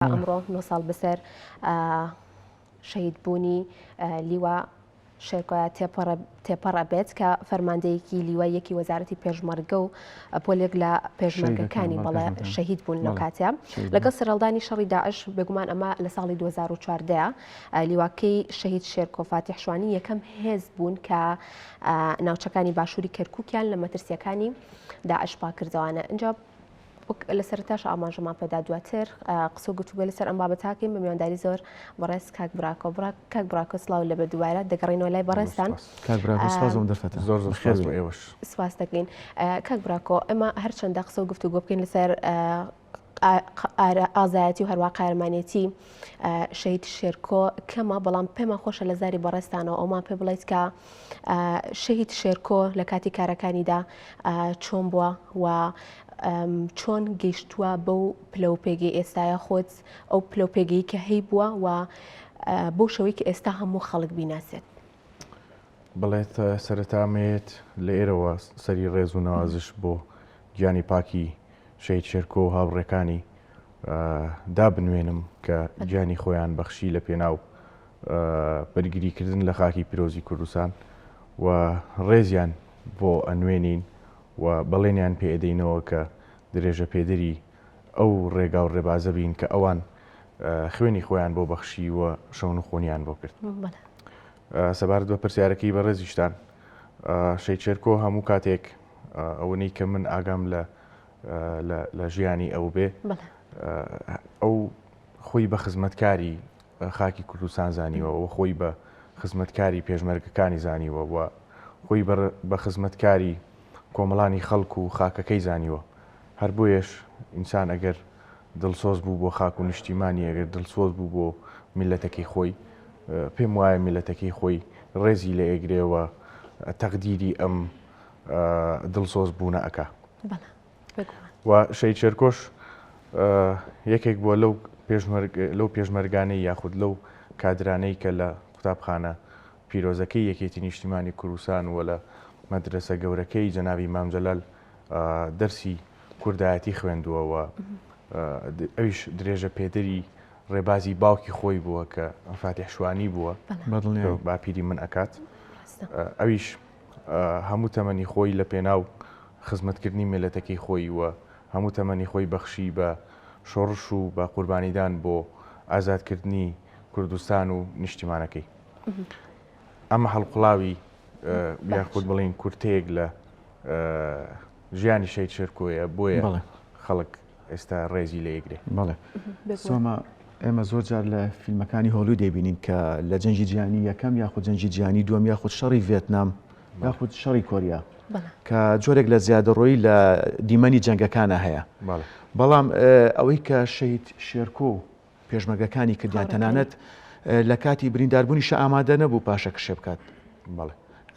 ئەمڕۆ نۆ ساڵ بەسەر شەهیدبوونی لیوا شێرکۆیا تێپەڕ ئەبێت کە فەرماندەیەکی لیوای یەکی وەزارەتی پێشمەرگە و پۆلێک لە پێشمەرگەکانی بەڵێ شەهید بوون لەو کاتە لەگەڵ سەرهەڵدانی شەڕی داعش بێگومان ئەمە لە ساڵی 2014 لیواکەی شەهید شێرکۆ فاتیح شوانی یەکەم هێز بوون کە ناوچەکانی باشووری کەرکووکیان لە مەترسیەکانی داعش پاکردەوانە ئینجا وەک لە سەرەتاش ئاماژەمان پێدا دواتر قسە و گفتوگۆ لەسەر ئەم بابەتاکەین بە میوانداری زۆر بەڕێز کاک براکۆ برا کاک براکۆ سڵاو لەبێ دووبارە دەگەڕینەوە لای بەڕێزتان کاک براکۆ سپاس بۆ دەرفەتە زۆر زۆر خێر بۆ ئێوەش سپاس دەکەین کاک براکۆ ئێمە هەرچەندە قسە و گفتوگۆ بکەین لەسەر ئازایەتی و هەروە قارەمانێتی شەهید شێرکۆ کەمە بەڵام پێمان خۆشە لە زاری بەڕێزتانەوە ئەومان پێ بڵیت کە شەهید شێرکۆ لە کاتی کارەکانیدا چۆن بووە و چۆن گەیشتووە بەو پلە و پێگەی ئێستاە خۆت ئەو پلە و پێگەی کە هەی بووە و بەو شەوەی کە ئێستا هەموو خەڵک بیناسێت. بڵێت سەرەتا مێت لە ئێرەوە سەری ڕێز و نەوازش بۆ گیانی پاکی شەهید شێرکۆ و هاوڕێکانی دابنوێنم کە گیانی خۆیان بەخشی لە پێناو بەرگریکردن لە خاکی پیرۆزی کوردستان و ڕێزیان بۆ ئەنوێنین و بەڵێنیان پێ ئەدەینەوە کە درێژە پێدەری ئەو ڕێگا و ڕێبازە بین کە ئەوان خوێنی خۆیان بۆ بەخشی و شەونخۆنیان بۆ کرد. سەبارەت بە پرسیارەکەی بەڕێزیشتان شەهید شێرکۆ هەموو کاتێک ئەوەنەی کە من ئاگام لە لە ژیانی ئەو بێ ئەو خۆی بە خزمەتکاری خاکی کوردستان زانیوە و خۆی بە خزمەتکاری پێشمەرگەکانی زانیوە و خۆی بە خزمەتکاری کۆمەڵانی خەڵک و خاکەکەی زانیوە هەر بۆیەش ئینسان ئەگەر دڵسۆز بوو بۆ خاک و نیشتیمانی ئەگەر دڵسۆز بوو بۆ میلەتەکەی خۆی پێم وایە میلەتەکەی خۆی ڕێزی لە ئێگرێ و تەقدیری ئەم دڵسۆز بوونە ئەکا و شەهید شێرکۆش یەکێک بووە لەو لەو پێشمەرگانەی یاخود لەو کادرانەی کە لە قوتابخانە پیرۆزەکەی یەکێتی نیشتیمانی کوردستان و لە مەدرەسە گەورەکەی جەنابی مام جەلال دەرسی کوردایەتی خوێندووە و ئەویش درێژە پێدەری ڕێبازی باوکی خۆی بووە کە فاتیح شوانی بووە باپیری من ئەکات ئەویش هەموو تەمەنی خۆی لە پێناو خزمەتکردنی میللەتەکەی خۆی و هەموو تەمەنی خۆی بەخشی بە شۆڕش و بە قوربانیدان بۆ ئازادکردنی کوردستان و نیشتیمانەکەی. ئەمە هەڵقوڵاوی یاخود بڵێین کورتەیەک لە ژیانی شەهید شێرکۆیە بۆیە خەڵک ئێستا ڕێزی لێ ئەگرێ. بەڵێ سۆما ئێمە زۆر جار لە فیلمەکانی هۆلیوود دەیبینین کە لە جەنگی جیهانی یەکەم یاخود جەنگی جیهانی دووەم یاخود شەڕی ڤێتنام یاخود شەڕی کۆریا کە جۆرێک لە زیادەڕۆیی لە دیمەنی جەنگەکانە هەیە بەڵام ئەوەی کە شەهید شێرکۆ و پێشمەرگەکانی کردیان تەنانەت لە کاتی برینداربوونیشە ئامادە نەبوو پاشەکشێ بکات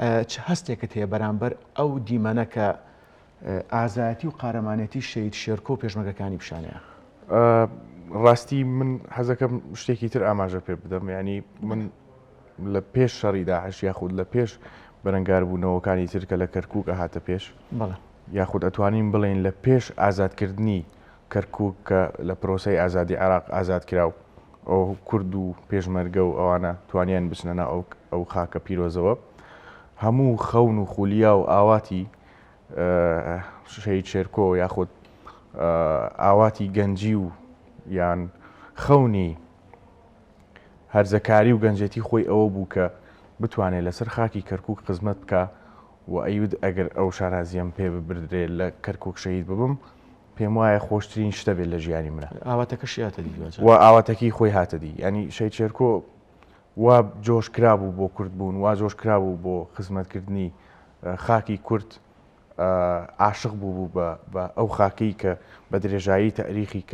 چ هەستێکت هەیە بەرامبەر ئەو دیمەنە کە ئازایەتی و قارەمانێتی شەهید شێرکۆ و پێشمەرگەکانی پیشانەیە. ڕاستی من حەزەکەم شتێکی تر ئاماژە پێ بدەم ینی من لە پێش شەڕی داعش یاخود لە پێش بەرەنگاربوونەوەکانی تر کە لە کەرکک ئەهاتە پێش یاخود ئەتوانین بڵێن لە پێش ئازادکردنی کەرکک کە لە پرۆسەی ئازادی عراق ئازاد کرا و ئەو کورد و پێشمەرگە و ئەوانە توانیان بچنە ناو ئەو خاکە پیرۆزەوە هەموو خەون و خولیا و ئاواتی شەهید شێرکۆ یاخود ئاواتی گەنجی و یان خەونی هەرزەکاری و گەنجێتی خۆی ئەوە بوو کە بتوانێت لەسەر خاکی کەرکک خزمەت بکە و ئەیوت ئەگەر ئەو شانازیەم پێ ببردرێ لە کەرکک شەهید ببم پێم وایە خۆشترین شتە بێت لە ژیانی منە ئاواتەکەشی هاتە دی و ئاواتەکەی خۆی هاتە دی ینی شەهید شێرکۆ وا جۆش کرابوو بۆ کورد بوون وا جۆش کرابوو بۆ خزمەتکردنی خاکی کورد عاشق بوو بوو بە ئەو خاکەی کە بە درێژایی تاریخی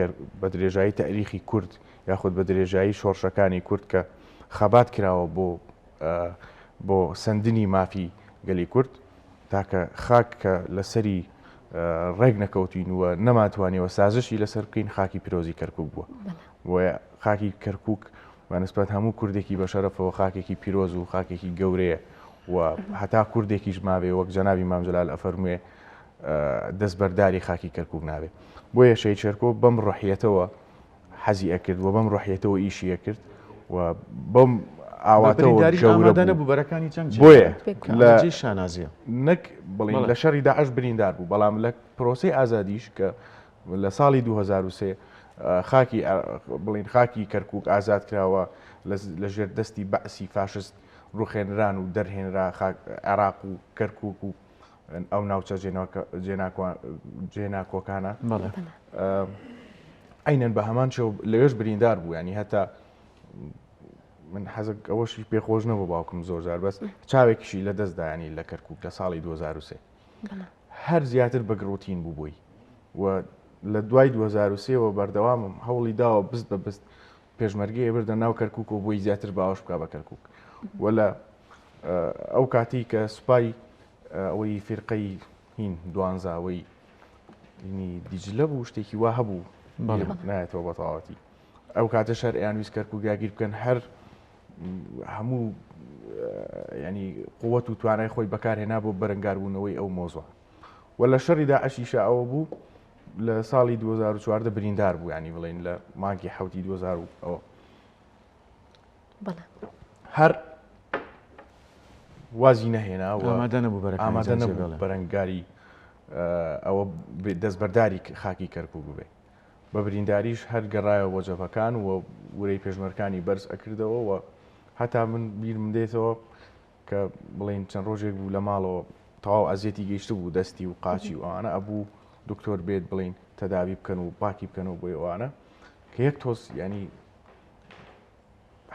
بە درێژایی تاریخی کورد یاخود بە درێژایی شۆڕشەکانی کورد کە خەبات کراوە بۆ بۆ سندنی مافی گەلی کورد تاکە خاک کە لەسەری ڕێک نەکەوتین و نەماتوانیەوە سازشی لەسەر بکەین خاکی پیرۆزی کەرکک بووە بۆیە خاکی کەرکک بە نسبەت هەموو کوردێکی بە شەرەفەوە خاکێکی پیرۆز و خاکێکی گەورەیە و هەتا کوردێکیش مابێ وەک جەنابی مام جەلال ئەفەرموێ دەستبەرداری خاکی کەرکک نابێ بۆیە شەهید شێرکۆ بەم ڕۆحیەتەوە. حەزی ئەکرد و بەم ڕۆحیەتەوە ئیشی ئەکرد و بەم ئاواتەوە برینداریش گەورە ئامادە بوو. نەبوو بەرەکانی جەنگ جێ بۆیە بێڵێت. کە لە ئەمە جێی شانازییە. نەک بڵێین بەڵێ. لە شەڕی داعش بریندار بوو، بەڵام لە پرۆسەی ئازادیش کە لە ساڵی 2003 خاکی بڵین خاکی کەرکک ئازاد کراوە لە ژێر دەستی بەعسی فاشست ڕوخێنران و دەرهێنرا عێراق و کەرکک و ئەو ناوچە جێناکۆکانە عینەن بە هەمان شێوە لەوێش بریندار بوو ینی هەتا من حەزک ئەوەشی پێخۆش نەبوو باوکم زۆر جار بەس چاوێکیشی لە دەستدایانی لە کەرکک لە ساڵی 2023 هەر زیاتر بە گڕوتین بوو بۆی و لە دوای 2023 وە بەردەوامم هەوڵی داوە بست بە بست پێشمەرگەی بردە ناو کەرکک و بۆی زیاتر باوەش بکە بە کەرکک و لە ئەو کاتی کە سوپای ئەوەی فیرقەی هین دوانزاوەی دیجلە بوو شتێکی وا هەبوو نایەتەوە بە تەواوەتی ئەو کاتە شەر ئەیان ویست کەرکک داگیر بکەن هەر هەموو ینی قوت و توانای خۆی بەکارهێنا بۆ بەرەنگاربوونەوەی ئەو مۆزوع و لە شەڕی داعشیشا ئەوە بوو لە ساڵی 2014 بریندار بوو ینی بڵین لە مانگی حوتی 2000 ئەوە هەر وازی نەهێنا و ئامادە نەبوو بەرەکانی ئامادە جەنگ نەبوو جێبێڵێ. بەرەنگاری ئەوە دەستبەرداری خاکی کەرکوک ببێ. بە برینداریش هەر گەڕایەوە بۆ جەبهەکان و ورەی پێشمەرکانی بەرز ئەکردەوە و هەتا من بیرم دێتەوە کە بڵێین چەند ڕۆژێک بوو لە ماڵەوە تەواو ئەزیەتی گەیشتبوو دەستی و قاچی و ئەوانە ئەبوو دکتۆر بێت بڵین تەداوی بکەن و پاکی بکەنەوە بۆی ئەوانە کە یەک تۆز ینی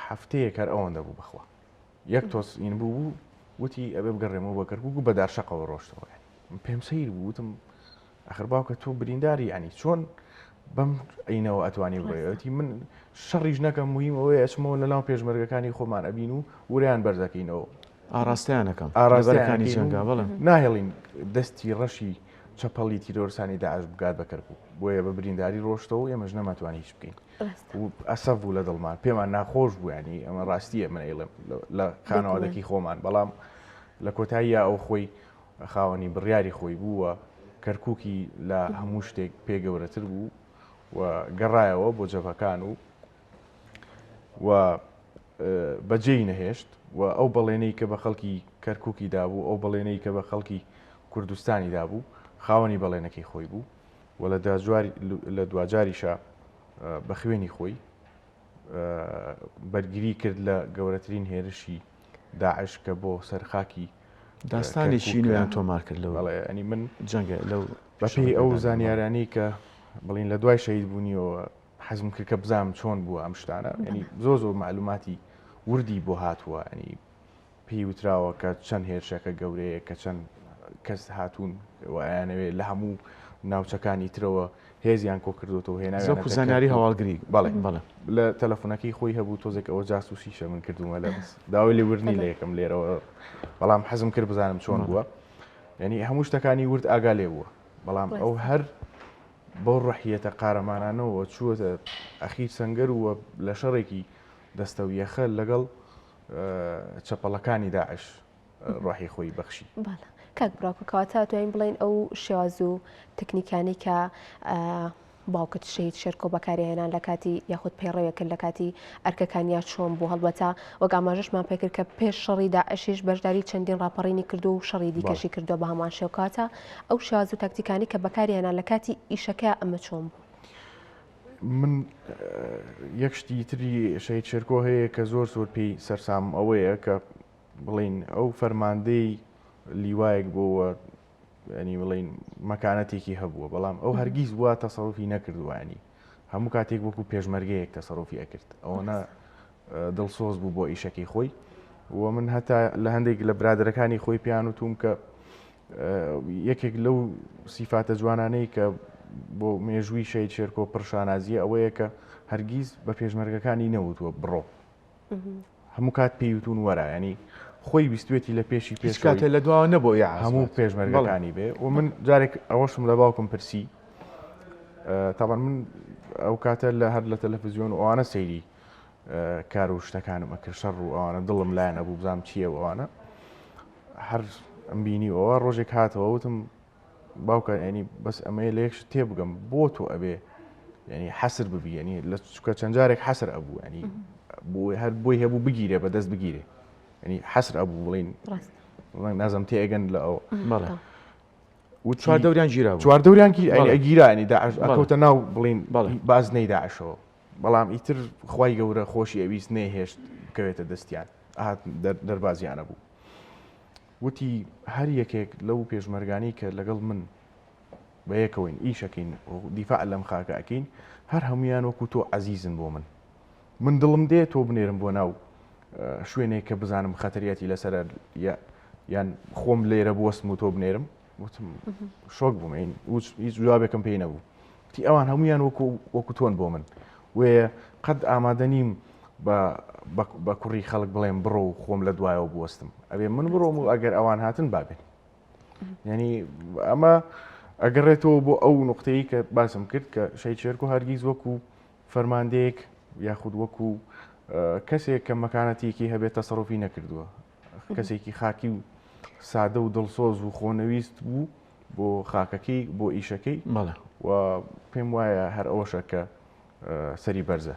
هەفتەیەک هەر ئەوەندە بوو بەخوا یەک تۆز این بوو بوو وتی ئەبێ بگەڕێمەوە بە کەرکوک و بە دارشەقەوە ڕۆشتەوە پێم سەیر بوو وتم ئەخر باوکە تۆ برینداری ینی چۆن بەم عینەوە ئەتوانی بڕێتی من شەڕیش نەکەم مهم ئەوەیە ئەچمەوە لە ناو پێشمەرگەکانی خۆمان ئەبین و وریان بەرزەکەینەوە ئاراستەیانەکەم ئاراستەکانی ئاراستەیان جەنگا بەڵێ ناهێڵین دەستی ڕەشی چەپەڵی تیرۆرسانی داعش بگات بە کەرکوک بۆیە بە برینداری ڕۆشتەوە ئێمەش نەماتوانی هیچ بکەین و ئەسەف بوو لە دڵمان پێمان ناخۆش بوو ینی ئەمە ڕاستیە من ئەیڵێم لە خانەوادەکی خۆمان بەڵام لە کۆتاییە ئەو خۆی خاوەنی بڕیاری خۆی بوو و کەرکوکی لە هەموو شتێک پێ گەورەتر بوو و گەڕایەوە بۆ جەبهەکان و و بەجێی نەهێشت و ئەو بەڵێنەی کە بە خەڵکی کەرکوکی دابوو ئەو بەڵێنەی کە بە خەڵکی کوردستانی دابوو خاوەنی بەڵێنەکەی خۆی بوو و لە دواجاریشا بە خوێنی خۆی بەرگری کرد لە گەورەترین هێرشی داعش کە بۆ سەر خاکی داستانێکی نوێیان تۆمار کرد لەو ینی من جەنگە لەو بەپێی ئەو زانیارانەی کە بڵین لە دوای شەهید بوونیەوە حەزم کرد کە بزانم چۆن بووە ئەم شتانە ینی زۆر زۆر معلوماتی وردی بۆ هاتووە ینی پێی وتراوە کە چەند هێرشەکە گەورەیە کە چەند کەس هاتوون و ئەیانەوێت لە هەموو ناوچەکانی ترەوە هێزیان کۆکردوێتەوە هێناویانەتە زانیاری هەواڵگری بەڵێ بەڵێ لە تەلەفۆنەکەی خۆی هەبوو تۆزێک ئەوە جاسوسیشە من کردومە لە بەس داوای لێبوردنی لە یەکەم لێرەوە بەڵام حەزم کرد بزانم چۆن بووە یعنی هەموو شتەکانی ورد ئاگا لێ بووە بەڵام ئەو هەر بەو ڕحیەتە قارەمانانەوە چووەتە ئەخیر سەنگەر و لە شەڕێکی دەستەویەخە لەگەڵ چەپەڵەکانی داعش ڕۆحی خۆی بەخشی. بەڵێ کاک براکۆ کەواتە توانین بڵێین ئەو شێواز و تەکنیکانەی کە باوکت شەهید شێرکۆ بەکارهێنان لە کاتی یاخود پەیڕەوێ کرد لە کاتی ئەرکەکانیا چۆن بوو هەڵبەتە وەک ئاماژەشمان پێکرد کە پێش شەڕی داعشیش بەشداری چەندین ڕاپەڕینی کردو و شەڕی دیکەشی کردووە بە هەمان شێوە کەواتە ئەو شێواز و تاکتیکانەی کە بەکارهێنان لە کاتی ئیشەکە ئەمە چۆن بوو؟ من یەک شتی تری شەهید شێرکۆ هەیە کە زۆر زۆر پێی سەرسامم ئەوەیە کە بڵین ئەو فەرماندەی لیوایەک بۆوە ینی بڵین مەکانەتێکی هەبووە بەڵام ئەو هەرگیز وە تەسەڕوفی نەکردووانی هەموو کاتێک وەکو پێشمەرگەیەک تەسەڕوفی ئەکرد ئەوەنە دڵسۆز بوو بۆ ئیشەکەی خۆی و من هەتا لە هەندێک لە برادەرەکانی خۆی پیان وتوم کە یەکێک لەو سیفاتە جوانانەی کە بۆ مێژووی شەهید شێرکۆ پڕ شانازیە ئەوەیە کە هەرگیز بە پێشمەرگەکانی نەوتووە بڕۆ هەموو کات پێیوتون وەرە ینی خۆی ویستوێتی لە پێشی پێش کاتێ لە دواوە نەبوو یا هەموو پێشمەرگەکانی بێ و من جارێک ئەوەشم لە باوکم پرسی تاوان من ئەو کاتە لە هەر لە تەلەفزیۆن و ئەوانە سەیری کار و شتەکانم ئەکرد شەڕ و ئەوانە دڵم لایەن ئەبوو بزانم چییە و ئەوانە هەر ئەم بینی ئەوە ڕۆژێک هاتەوە وتم باوکە ینی بەس ئەمەیە لە یەک شت تێبگەم بۆ تۆ ئەبێ ینی حەسر ببی ینی لە چکە چەند جارێک حەسر ئەبوو ینی بۆ هەر بۆی هەبوو بگیرێ بە دەست بگیرێ ینی حەسر ئەبوو بڵین نازم تێگەن لە ئەو بەڵێ و چواردەوریان گیرا چواردەوریان گیرا ینی داعش ئەکەوتە ناو بڵین بازنەی داعشەوە بەڵام ئیتر خوای گەورە خۆشی ئەویست نەیهێشت بکەوێتە دەستیان ئەهات دەربازیانە بوو وتی هەر یەکێک لەو پێشمەرگانی کە لەگەڵ من بە یەکەوەین ئیشەکەین دیفاع لەم خاکە ئەکەین هەر هەمویان وەکو تۆ عەزیزن بۆ من من دڵم دێ تۆ بنێرم بۆ ناو شوێنێک کە بزانم خەتەریەتی لەسەر یان خۆم لێرە بوەستم و تۆ بنێرم وتم شۆک بووم هیچ جوابێکم پێی نەبوو تی ئەوان هەمویان وەکو وەکو تۆن بۆ من وێ قەت ئامادە نیم بە بە کوڕی خەڵک بڵێم بڕۆ و خۆم لە دوایەوە بوەستم ئەبێ من بڕۆم و ئەگەر ئەوان هاتن بابێن یعنی ئەمە ئەگەڕێتەوە بۆ ئەو نقطەیە کە باسم کرد کە شەهید شێرکۆ هەرگیز وەکو فەرماندەیەک یاخود وەکو کەسێک کە مەکانەتێکی هەبێت تەسەڕوفی نەکردووە کەسێکی خاکی و سادە و دڵسۆز و خۆنەویست بوو بۆ خاکەکەی بۆ ئیشەکەی و پێم وایە هەر ئەوەشە کە سەری بەرزە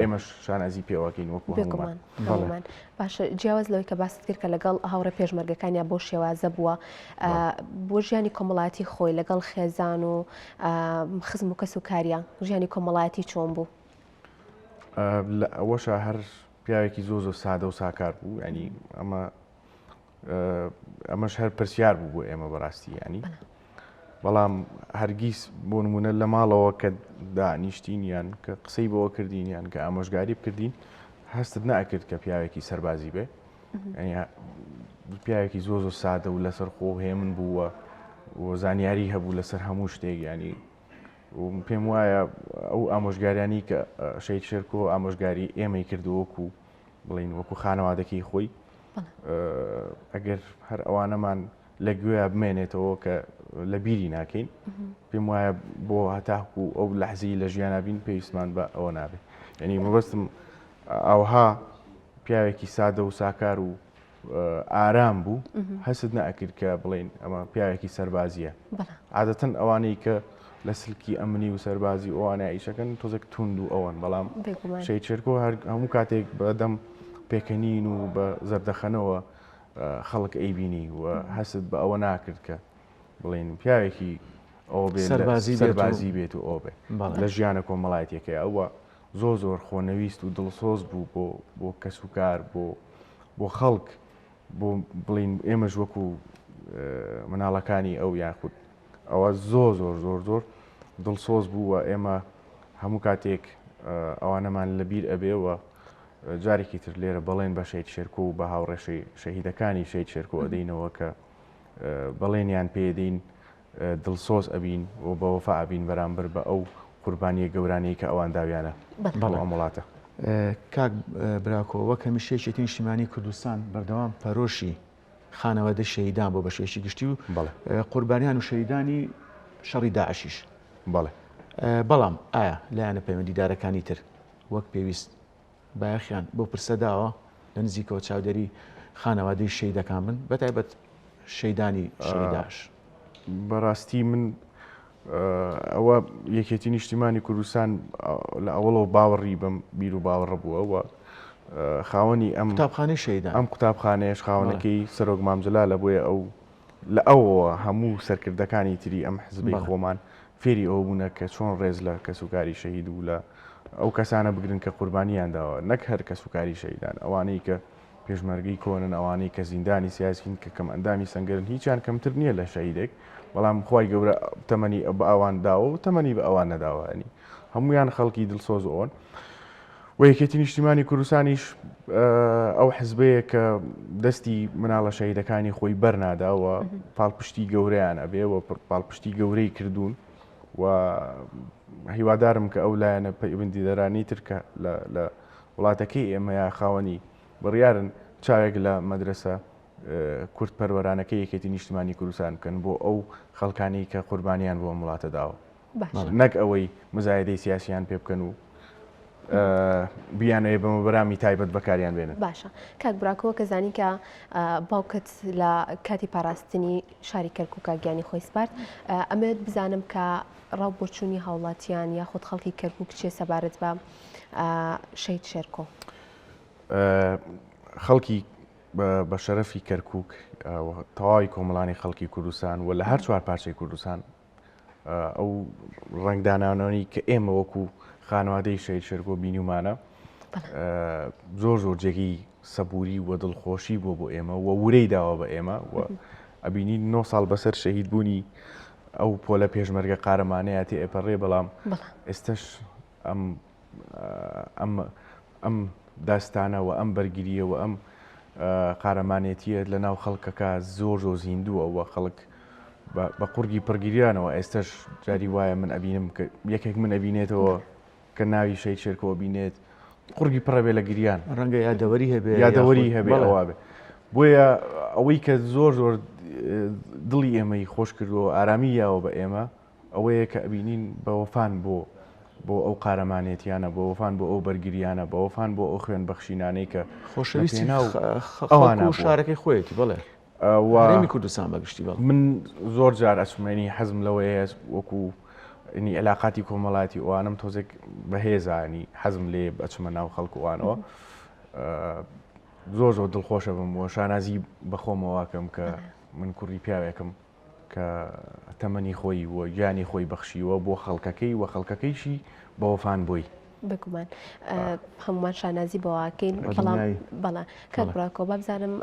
ئێمەش شانازی پێوەکەین وەکو هەمومان باشە جیاواز لەوەی کە باست کرد کە لەگەڵ هاوڕێ پێشمەرگەکانیا بۆ شێوازە بووە بۆ ژیانی کۆمەڵاتی خۆی لەگەڵ خێزان و خزم و کەس و کاریان ژیانی کۆمەڵایەتی چۆن بوو؟ لە ئەوەشە هەر پیاوێکی زۆ زۆر سادە و ساکار بوو ینی ئەمە ئەمەش هەر پرسیار بوو بۆ ئێمە بەڕاستی ینی بەڵام هەرگیز بۆ نمونە لە ماڵەوە کە دانیشتین یان کە قسەی بۆ کردین یان کە ئامۆژگاری بکردین هەستت ناکرد کە پیاوێکی سەربازی بێ پیاوێکی زۆ زۆر سادە و لەسەر خۆ هێمن بووە و زانیاری هەبوو لەسەر هەموو شتێک ینی پێم وایە ئەو ئامۆژگاریانی کە شەید شێرکۆ ئامۆژگاری ئێمەی کردو وەکو بڵین وەکو خانەوادەکەی خۆی ئەگەر هەر ئەوانەمان لە گوێیا بمێنێتەوە کە لە بیری ناکەین پێم وایە بۆ هەتاکو ئەو لەحزی لە ژیانە بین پێویستمان بە ئەوە نابێت یعنی مەبەستم ئەوها پیاوێکی سادە و ساکار و ئارام بوو هەست نەئەکرد کە بڵین ئەمە پیاوێکی سەربازیە عادەتەن ئەوانەی کە لە سلکی ئەمنی و سەربازی ئەوانە ئیشەکەن تۆزێک توند و ئەوەن بەڵام شەهید شێرکۆ هەر هەموو کاتێک بەدەم پێکەنین و بە زەردەخەنەوە خەڵک ئەیبینی و هەست بە ئەوە ناکرد کە بڵین پیاوێکی ئەو بێ سەربازی سەربازی بێت و ئەو بێ لە ژیانە کۆمەڵایەتیەکەی ئەوە زۆر زۆر خۆنەویست و دڵسۆز بوو بۆ بۆ کەسوکار بۆ بۆ خەڵک بۆ بڵین ئێمەش وەکو مناڵەکانی ئەو یاخود ئەوە زۆر زۆر زۆر زۆر دڵسۆز بوو و ئێمە هەموو کاتێک ئەوانەمان لەبیر ئەبێ و جارێکی تر لێرە بەڵێن بە شەهید شێرکۆ و بە هاوڕێ شەهیدەکانی شەهید شێرکۆ ئەدەینەوە کە بەڵێنیان پێدەین دڵسۆز ئەبین و بەوەفا ئەبین بەرامبەر بە ئەو قوربانیە گەورانەی کە ئەوان داویانە بۆ ئەم وڵاتە. کاک براکۆ وەک هەمیشە یەکێتی نیشتیمانی کوردستان بەردەوام پەرۆشی خانەوادەی شەهیدان بۆ بە شێوەیەکی گشتی و قوربانیان و شەهیدانی شەڕی داعشیش. بەڵێ. بەڵام ئایا لایەنە پەیوەندیدارەکانی تر وەک پێویست بایەخیان بەو پرسە داوە لە نزیکەوە چاودێری خانەوادەی شەهیدەکان بن بەتایبەت شەیدانی شەڕی داعش؟ بەڕاستی من ئەوە یەکێتی نیشتیمانی کوردستان لە ئەوەڵەوە باوەڕی بەم بیر و باوەڕە بووە و خاوەنی ئەم قوتابخانەی شەیدان ئەم قوتابخانەیەش خاوەنەکەی سەرۆک مام جەلالە بۆیە ئەو لە ئەوەوە هەموو سەرکردەکانی تری ئەم حزبەی خۆمان فێری ئەوە بوونە کە چۆن ڕێز لە کەسوکاری شەهید و لە ئەو کەسانە بگرن کە قوربانیان داوە نەک هەر کەسوکاری شەهیدان ئەوانەی کە پێشمەرگەی کۆنن، ئەوانەی کە زیندانی سیاسین، کە کەم ئەندامی سەنگەرن، هیچیان کەمتر نییە لە شەهیدێک، بەڵام خوای گەورە تەمەنی بە ئەوان داوە و تەمەنی بە ئەوان نەداوە، یانی هەموویان خەڵکی دڵسۆز ئەوەن. و یەکێتی نیشتیمانی کوردستانیش ئەو حزبەیە کە دەستی مناڵە شەهیدەکانی خۆی بەرنادا و پاڵپشتی گەورەیان ئەبێ و پاڵپشتی گەورەی کردوون و هیوادارم کە ئەو لایەنە پەیوەندیدارانی تر کە لە وڵاتەکەی ئێمەیە خاوەنی بڕیارن چاوێک لە مەدرەسە کورد پەروەرانەکەی یەکێتی نیشتمانی کوردستان بکەن بۆ ئەو خەڵکانەی کە قوربانیان بۆ ئەم وڵاتە داوە نەک ئەوەی مزایدەی سیاسیان پێ بکەن و. بیانەوێ بە مەبرامی تایبەت بەکاریان بێنن. باشە کاک براکۆ کە زانی کە باوکت لە کاتی پاراستنی شاری کەرکووکە گیانی خۆی سپارد ئەمەوێت بزانم کە ڕاو بۆچوونی هاوڵاتیان یاخود خەڵکی کەرکووک چیە سەبارەت بە شەهید شێرکۆ؟ خەڵکی بە شەرەفی کەرکووک تەواوی کۆمەڵانی خەڵکی کوردستان و لە هەر چوار پارچەی کوردستان ئەو ڕەنگدانانەوەی کە ئێمە وەکو خانوادەی شەهید شێرکۆ بینیومانە زۆر زۆر جێگەی سەبووری و دڵخۆشی بووە بۆ ئێمە و ورەی داوە بە ئێمە و ئەبینی نۆ ساڵ بەسەر شەهید بوونی ئەو پۆلە پێشمەرگە قارەمانەیە تێ ئەپەڕێ بەڵام ئێستش ئەم ئەم ئەم داستانە و ئەم بەرگرییە و ئەم قارەمانێتییە لە ناو خەڵکەکە زۆر زۆر زیندووە و خەڵک بە قوڕگی پڕگیریانەوە ئێستش جاری وایە من ئەبینم کە یەکێک من ئەبینێتەوە کە ناوی شەهید شێرکۆ بینێت قوڕگی پڕە بێ لە گریان ڕەنگە یادەوەری هەبێ یادەوەری هەبێ ئەوە بێ بۆیە ئەوەی کە زۆر زۆر دڵی ئێمەی خۆش کردووە ئارامی یاوە بە ئێمە ئەوەیە کە ئەبینین بە وەفان بۆ بۆ ئەو قارەمانێتیانە، بە وەفان بۆ ئەو بەرگریانە، بە وەفان بۆ ئەو خوێن بەخشینانەی کە خۆشەویستی ئەوانە و شارەکەی خۆیەتی بەڵێ هەرێمی کوردستان بەگشتی بەڵێ. من زۆر جار ئەچم ینی حەزم لەوەیە وەکو ینی علاقاتی کۆمەڵایەتی ئەوانم تۆزێک بەهێزە ینی حەزم لێ ئەچمە ناو خەڵک وانەوە زۆر زۆر دڵخۆشە بم و شانازی بەخۆمەوەکەم کە من کوڕی پیاوێکم کە تەمەنی خۆی و گیانی خۆی بەخشیوە بۆ خەڵکەکەی و خەڵکەکەیشی بەوەفان بۆی. بێگومان هەمومان شانازی بەواکەین بەڵام بەڵێ کاک براکۆ با بزانم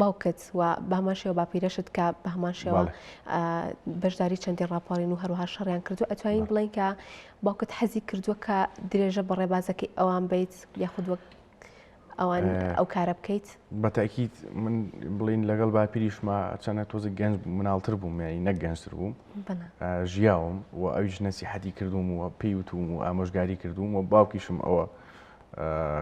باوکت و بەهەمان شێوە باپیرەشت کە بەهەمان شێوە بەشداری چەندی ڕاپەڕین و هەروەها شەڕیان کردو ئەتوانین بڵێن کە باوکت حەزی کردووە کە درێژە بە ڕێبازەکەی ئەوان بیت یاخود وەک ئەوان ئەو کارە بکەیت؟ بە تاکیت من بڵین لەگەڵ باپیریشما چەنە تۆزە گەنج مناڵتر بووم یانی نەک گەنجتر بووم ژیاوم و ئەویش نەسیحەتی کردوم و پێی وتوم و ئامۆژگاری کردوم و باوکیشم ئەوە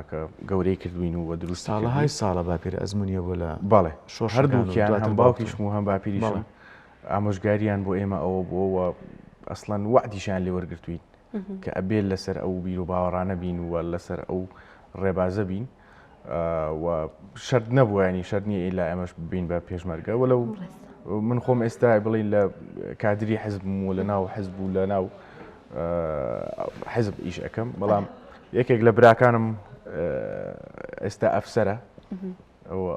کە گەورەی کردوین و دروست ساڵەهای ساڵە باپیر ئەزمونیە بۆ لە بەڵێ هەردووکیان هەم باوکیشم و هەم باپیریشم ئامۆژگاریان بۆ ئێمە ئەوە بووە و ئەسڵەن وەعدیشیان لێ وەرگرتوین کە ئەبێ لەسەر ئەو بیروباوەڕانە بین و لەسەر ئەو ڕێبازە بین و شەرت نەبووە ینی شەرت نییە ئیلا ئێمەش ببین بە پێشمەرگە وەلو من خۆم ئێستا بڵین لە کادری حزبم و لە ناو حزب و لە ناو حزب ئیش ئەەکەم بەڵام یەکێک لە براکانم ئێستا ئەفسەرە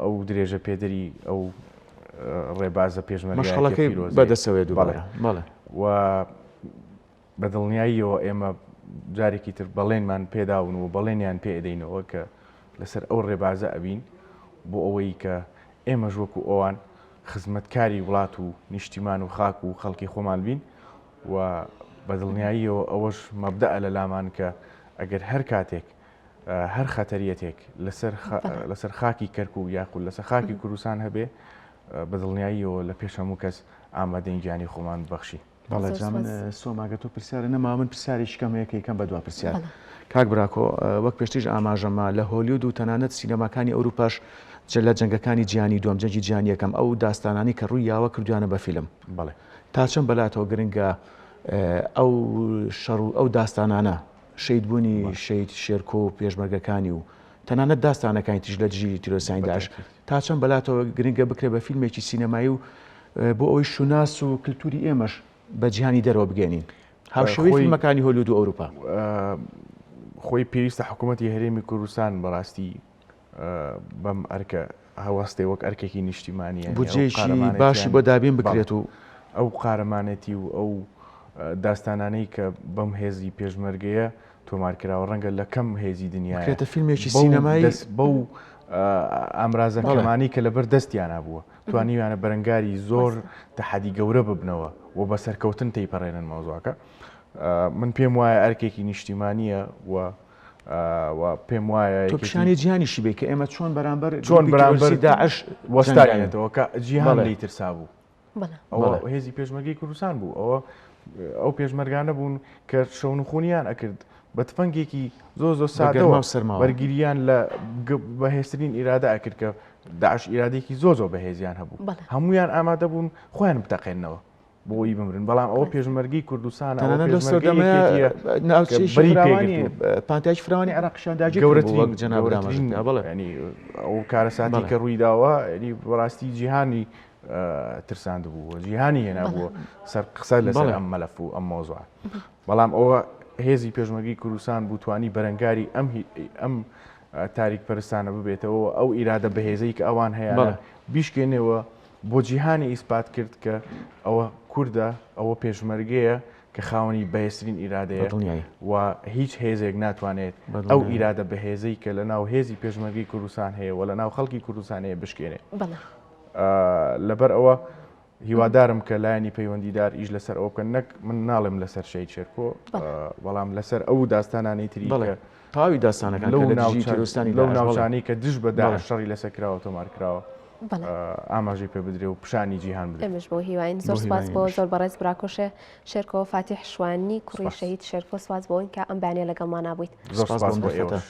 ئەو درێژە پێدەری ئەو ڕێبازە پێشمەرگەکەی بەدەسەوەی دووبارە بەڵێ و بە دڵنیاییەوە ئێمە جارێکی تر بەڵێنمان پێداون و بەڵێنیان پێ ئەدەینەوە کە لەسەر ئەو ڕێبازە ئەبین بۆ ئەوەی کە ئێمەش وەکو ئەوان خزمەتکاری وڵات و نیشتیمان و خاک و خەڵکی خۆمان بین و بە دڵنیاییەوە ئەوەش مەبدەئە لە لامان کە ئەگەر هەر کاتێک هەر خەتەریەتێک لەسەر لەسەر خاکی کەرکوک یاخود لەسەر خاکی کوردستان هەبێ بە دڵنیاییەوە لە پێش هەموو کەس ئامادەین گیانی خۆمان ببەخشین. بەڵێ جا من سۆما گەر تۆ پرسیارە نەما من پرسیارێکی کەم هەیە کە یکەم بە دوا پرسیار کاک براکۆ وەک پێشتریش ئاماژەما لە هۆلیود و تەنانەت سینەماکانی ئەوروپاش لە جەنگەکانی جیهانی دووەم جەنگی جیهانی یەکەم ئەو داستانانی کە ڕووی یاوە کردویانە بە فیلم بەڵێ تا چەند بەلاتەوە گرنگە ئەو شەڕ و ئەو داستانانە شەید بوونی شەید شێرکۆ و پێشمەرگەکانی و تەنانەت داستانەکانی تریش لە دژی تیرۆریستانی داعش تا چەند بەلاتەوە گرنگە بکرێت بە فیلمێکی سینەمایی و بۆ ئەوەی شوناس و کلتوری ئێمەش بە جیهانی دەرەوە بگەێنین هاوشێوەی فیلمەکانی هۆلیود و ئەوروپا. خۆی پێویستە حکوومەتی هەرێمی کوردستان بەڕاستی بەم ئەرکە هەوەستێ وەک ئەرکێکی نیشتیمانی بودجەیەکی باشی بۆ دابین بکرێت و ئەو قارەمانێتی و ئەو داستانانەی کە بەم هێزی پێشمەرگەیە تۆمار کراوە ڕەنگە لە کەم هێزی دنیا بکرێتە فیلمێکی سینەمایی بەو ئامرازە کەمانەی کە لەبەر دەستیانە بووە توانیویانە بەرەنگاری زۆر تەحەدی گەورە ببنەوە و بە سەرکەوتن تێیپەڕێنن مەوزوعەکە. من پێم وایە ئەرکێکی نیشتیمانییە و و پێم وایە تۆ پیشانی جیهانیشی بێ کە ئێمە چۆن بەرامبەر چۆن بەرامبەر داعش وەستاینەتەوە کە جیهان لێی ترسا بوو. ئەوە هێزی پێشمەرگەی کوردستان بوو ئەوە ئەو پێشمەرگانە بوون کە شەونخونیان ئەکرد بە تفەنگێکی زۆر زۆر سادەوە بەرگریان لە بەهێزترین ئیرادە ئەکرد کە داعش ئیرادێکی زۆر زۆر بەهێزیان هەبوو هەمویان ئامادە بوون خۆیان بتەقێنەوە. بۆی بمرن بەڵام ئەوە پێشمەرگەی کوردستان پانتایش فراوانی عراقیشان داگیر گەورەترین جەنابگەورەترین ینی ئەو کارەساتی کە ڕووی داوە ینی بەڕاستی جیهانی ترساند بوو جیهانی هێنا بووە سەر قسە لەسەر ئەم مەلەف و ئەم مۆزوع بەڵام ئەوە هێزی پێشمەرگەی کوردستان بوو توانی بەرەنگاری ئەم ئەم تاریک پەرستانە ببێتەوە ئەو ئیرادە بەهێزەی کە ئەوان هەیە بیشکێنەوە بۆ جیهانی ئیسپات کرد کە ئەوە کوردە، ئەوە پێشمەرگەیە کە خاوەنی بەهێزترین ئیرادەیە و هیچ هێزێک ناتوانێت ئەو ئیرادە بەهێزەی کە لە ناو هێزی پێشمەرگەی کوردستان هەیە و لە ناو خەڵکی کوردستان هەیە بشکێنێت. لەبەر ئەوە هیوادارم کە لایەنی پەیوەندیدار ئیش لەسەر ئەوە بکەن نەک من ناڵێم لەسەر شەهید شێرکۆ بەڵام لەسەر ئەو داستانانەی تری کە تەواوی داستانەکان لەو ناوچانەی کە دژ بە داعش شەڕی لەسەر کراوە تۆمار کراوە ئاماژەی پێ بدرێ و پیشانی جیهان بدرێ. ئێمەش بەو هیواین. زۆر سپاس بۆ زۆر بەڕێز براکۆشێ شێرکۆ فاتیح شوانی کوڕی شەهید شێرکۆ سپاس بۆ ئەوەی کە ئەم بەیانیە لەگەڵمانا بوویت. زۆر سپاس بۆ ئێوەش.